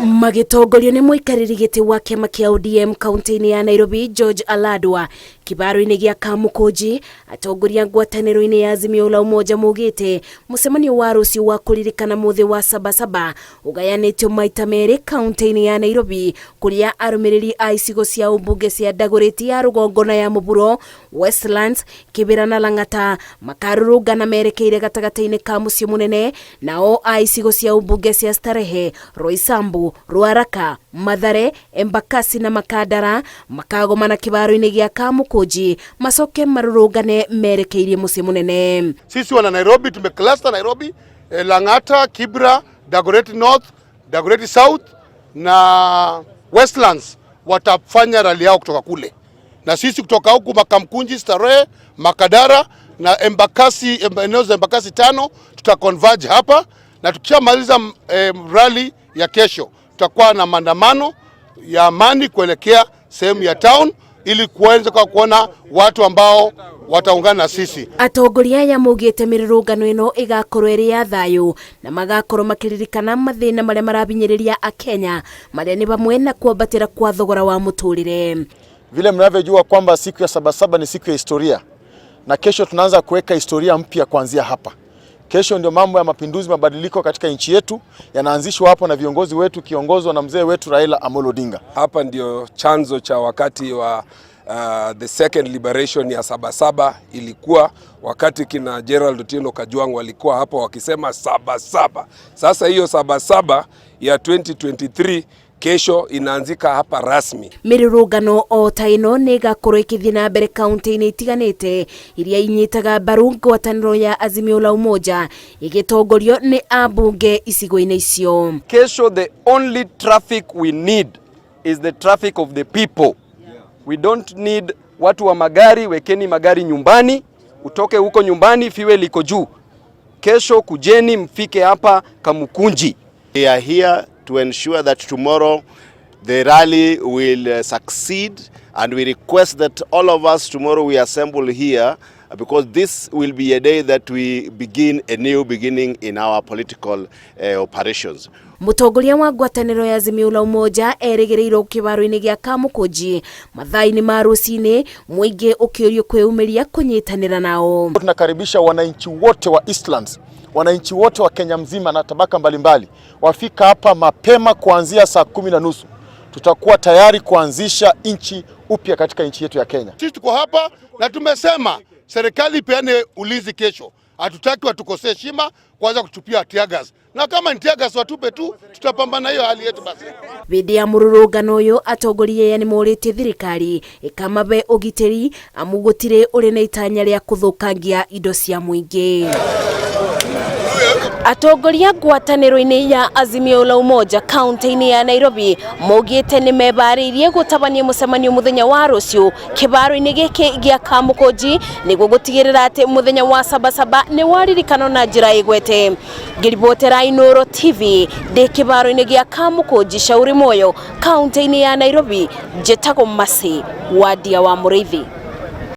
Magĩtongorio nĩ mũikarĩri gĩtĩ wa kĩama kĩa ODM kaunti-inĩ ya Nairobi George Aladwa kĩbaro-inĩ gĩa Kamũkũnji, atongoria ngwatanĩro-inĩ ya Azimio la Umoja maugĩte mũcemanio wa rũciũ wa kũririkana mũthĩ wa Sabasaba ũgayanĩtio maita merĩ kaunti-inĩ ya Nairobi kũrĩa arũmĩrĩri a icigo cia ũmbunge cia Dagoretti ya rũgongo na ya mũburo Westlands, Kibera na Lang'ata makarũrũngana merekeire gatagatĩ-inĩ ka mũciĩ mũnene, nao a icigo cia ũmbunge cia Starehe, Roysambu, Ruaraka, Mathare, Embakasi na Makandara makagomana kĩbaro-inĩ gĩa Kamũkũnji macoke marũrũngane merekeirie mũciĩ mũnene. Sisi wana Nairobi tumecluster Nairobi, Lang'ata, Kibra, Dagoretti North, Dagoretti South na Westlands watafanya rally yao kutoka kule, na sisi kutoka huku Makamkunji, Starehe, Makadara na Embakasi, eneo za Embakasi 5 tuta converge hapa, na tukishamaliza rally ya kesho tutakuwa na maandamano ya amani kuelekea sehemu ya town ili kuweza kwa kuona watu ambao wataungana na sisi. Atongoria aya maugĩte mĩrũrũngano ĩno ĩgakorwo ĩrĩ ya thayũ na magakorwo makĩririkana mathĩna marĩa marabinyĩrĩria Akenya marĩa nĩ hamwe na kwambatĩra kwa thogora wa mũtũrĩre. Vile mnavyojua kwamba siku ya Sabasaba ni siku ya historia na kesho tunaanza kuweka historia mpya kuanzia hapa. Kesho ndio mambo ya mapinduzi, mabadiliko katika nchi yetu yanaanzishwa hapo na viongozi wetu kiongozwa na mzee wetu Raila Amolo Odinga. Hapa ndio chanzo cha wakati wa the second liberation ya Sabasaba ilikuwa wakati kina Gerald Otieno Kajwang' walikuwa hapo wakisema Sabasaba. Sasa hiyo Sabasaba ya 2023 kesho inaanzika hapa rasmi. Mĩrũrũngano o ta ĩno nĩ ĩgakorwo ĩkĩthiĩ na mbere kaunti-inĩ itiganĩte iria inyitaga mbaru ngwatanĩro ya Azimio la Umoja ĩgĩtongorio nĩ ambunge icigo-inĩ icio. Kesho the only traffic we need is the traffic of the people. We don't need watu wa magari, wekeni magari nyumbani, utoke huko nyumbani, fuel iko juu. Kesho kujeni mfike hapa Kamukunji. We are here to ensure that tomorrow the rally will succeed, and we request that all of us tomorrow we assemble here because this will be a day that we begin a new beginning in our political operations. Mũtongoria wa ngwatanĩro ya Azimio la Umoja erĩgĩrĩirwo kĩbaro-inĩ gĩa Kamũkũnji mathaa-inĩ ma rũcinĩ, mũingĩ ũkĩũrio kwĩyumĩria kũnyitanĩra nao. Tunakaribisha wananchi wote wa Eastlands, wananchi wote wa Kenya mzima na tabaka mbalimbali wafika hapa mapema kuanzia saa 10:30. Tutakuwa tayari kuanzisha nchi upya katika nchi yetu ya Kenya. Sisi tuko hapa na tumesema serikali ipeane ulinzi kesho. Hatutaki watukosee heshima kuanza kutupia tear gas. Na kama ni tear gas watupe tu, tutapambana hiyo hali yetu basi. Hĩndĩ ya mũrũrũngano ũyũ atongoria aya nĩmorĩtie thirikari ĩkamabe ũgitĩri amu gũtirĩ ũrĩ na itanya rĩa kũthũkangia indo cia mũingĩ. Atongoria ngwatanĩro-inĩ ya Azimio la Umoja kaunti-inĩ ya Nairobi maugĩte nĩmebarĩirie gũtabania mũcemanio mũthenya wa rũciũ kĩbaro-inĩ gĩkĩ gĩa Kamũkũnji nĩguo gũtigĩrĩra atĩ mũthenya wa Sabasaba nĩ waririkanwo na njĩra ĩgwete. Ngĩribotera Inooro TV ndĩ kĩbaro-inĩ gĩa Kamũkũnji Shauri Moyo kaunti-inĩ ya Nairobi, njĩtagwo Mercy Wadia wa Mũrĩithi.